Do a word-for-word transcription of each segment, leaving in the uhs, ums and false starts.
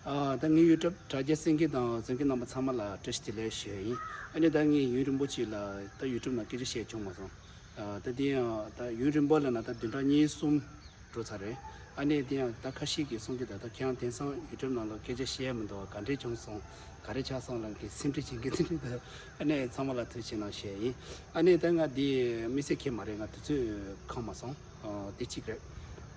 ཨ། ད་ངའི་ཡུ་ཊུབ་དྲ་རྒྱ་གསན་མཁན་དང་གསན་མཁན་རྣམ་པ་ཚང་མ་ལ་བཀྲ་ཤིས་བདེ་ལེགས་ཞུ་ཡ་ཡིན། ཨ་ནི་ད་ངས་ཡུན་རིང་པོ་ཅིག་ལ་ད་ཡུ་ཊུབ་ནང་སྐད་ཆ་བཤད་བྱུང་མ་སོང་། ཨ། ད་དེ་ཡང་ད་ཡུན་རིང་པོ་ལ་ན་ད་བདུན་ཕྲག་གཉིས་གསུམ་འགྲོ་ཚར་རེད། ཨ་ནི་དེ་ཡང་ད་ཁ་ཤས་ཀྱིས་གསུང་གི། ད་ད་ཁྱེད་རང་དེང་སང་ཡུ་ཊུབ་ནང་ལ་སྐད་ཆ་བཤད་ཡ་མི་འདུག་བ། ག་འདྲས་བྱུང་སོང་། ག་རེ་ཆགས་སོང་ལབ་མཁན། སེམས་ཁྲལ་བྱེད་མཁན་དེ་འདྲ་འདུག་ཨ་ནི་ཚང་མ་ལ་ཐུགས་རྗེ་གནང་ཞུ་ཡ་ཡིན། ཨ་ནི་ད་ང་འདི་དམིགས་བསལ་ཁྱད་མ་རེད། ང་དུས་ཚོད་ཁོམ་མ་སོང་། ཨ། དེ་གཅིག་རེད།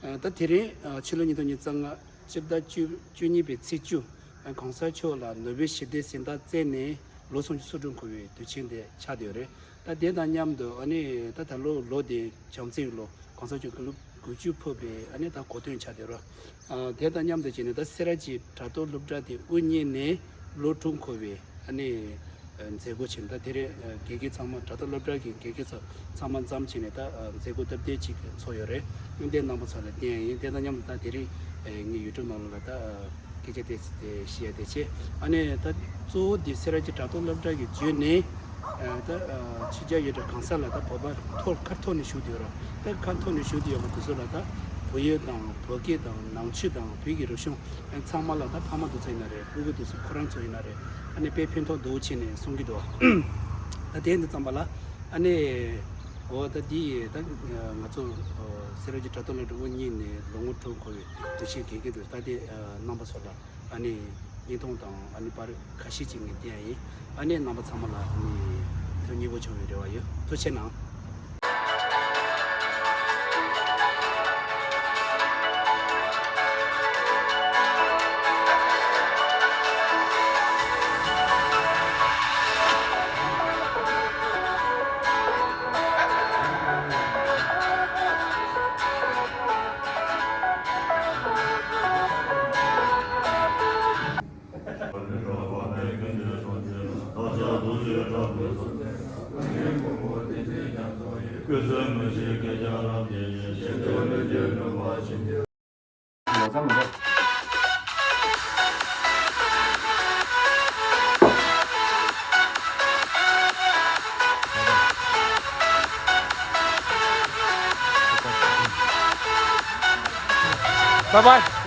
ཨ། ད་དེ་རིང་ཨ་ཕྱི་ལོ་ཉིས་སྟོང་ཉི་ཤུ་རྩ་ལྔ་སྤྱི་ཟླ་བཅུ་བཅུ་གཉིས་པའི་ཚེས་བཅུ། ཨ། གོང་ས་མཆོག་ལ་ནོ་བེལ་ཞི་བདེའི་གཟེངས་རྟགས་བསྩལ་ནས་ལོ་སུམ་ཅུ་སོ་དྲུག་འཁོར་བའི་དུས་ཆེན་དེ་ཆགས་བསྡད་ཡོད་རེད། ད་དེ་དང་མཉམ་དུ་ཨ་ནི་ད་ད་ལོ་ལོ་དེ་བྱམས་བརྩེའི་ལོ། གོང་ས་མཆོག་དགུང་ལོ་དགུ་བཅུ་ཕེབས་པའི་ཨ་ནི་ད་གོ་སྟོན་ཆགས་བསྡད་ཡོད་རེད། ཨ། དེ་དང་མཉམ་དུ་བྱས་ནས་ད་སེ་ར་བྱེས་དྲ་ཐོག་སློབ་གྲྭ་དེ་དབུ་བརྙེས་ནས་ལོ་དྲུག་འཁོར་བའི་ཨ་ནི་ཨ་མཛད་སྒོ་ཆེན་ད་དེ་རིང་ཨ་དགེ་རྒན་ཚང་མ། དྲ་ཐོག་སློབ་གྲྭ་གི་དགེ་རྒན་ཚོ་ཚང་མ་འཛོམས་བྱས་ནས་ད་ཨ་མཛད་སྒོ་སྟབས་བདེ་ཅིག་ཚོགས་ཡོད་རེད། འདི་རྣམ་པ་ཚོ་ལ་བསྟན་ཡ་ཡིན། དེ་དང་མཉམ་དུ་ད་དེ་རིང་ཨ་ངའི་ཡུ་ཊུབ་ནང་ལ་ད་ཨ་སྐད་ཆ་དེ་དེ་བཤད་ཡ་དེ་བྱས། ཨ་ནི་ད་གཙོ་བོ་དེ་སེ་ར་བྱེས་དྲ་ཐོག་སློབ་གྲྭ་གི་བརྒྱུད་ནས་ཨ་ད་ཨ་ཕྱི་རྒྱལ་ཡུལ་གྲུ་གང་ས་ལ་ད་བོད་པ་ཐོག་ཁ་ཐོར་ནས་བཞུགས་བསྡད་ཡོད་རེད། ད་ཁ་ཐོར་ནས་བཞུགས་བསྡད་ཡོད་པ་དེ་ཚོ་ལ་ད་བོད་ཡིག་དང་བོད་སྐད་དང་ནང་ཆོས་དང་བོད་ཀྱི་རིག་གཞུང་ཚང་མ་ལ་ད་ཕ་མ་དེ་ཚོ་ཡིན་ན་རེད། སྤུ་གུ་དེ་ཚོ་ཁོ་རང་ཚོ་ཡིན་ན་རེད། ཨ་ནི་དཔེ་ཕན་ཐོགས་འདུག་བྱས་ནས་གསུང་གི་འདུག་ད་དེ་འདི་ཙམ་པ་ལ་ཨ་ནི་འོ་ད་འདི་ད་ང་ཚོ་སེ་ར་བྱེས་དྲ་ཐོག་སློབ་གྲྭ་དབུ་བརྙེས་ནས་ལོ་ངོ་དྲུག་འཁོར་བའི་དུས་ཆེན་གལ་གལ་དུ་ད་དེ་རྣམ་པ་ཚོ་ལ་ཨ་ནི་བརྙན་ཐུང་དང་ཨ་ནི་པར་ཁ་ཤས་ཅིག་ངས་བསྟན་ཡ་ཡིན། ཨ་ནི་རྣམ་པ་ཚང་མ་ལ་ཨ་ནི་ཐུགས་མཉེས་པོ་བྱུང་བའི་རེ་བ་ཡོད། ཐུགས་རྗེ་གནང་། Bye bye.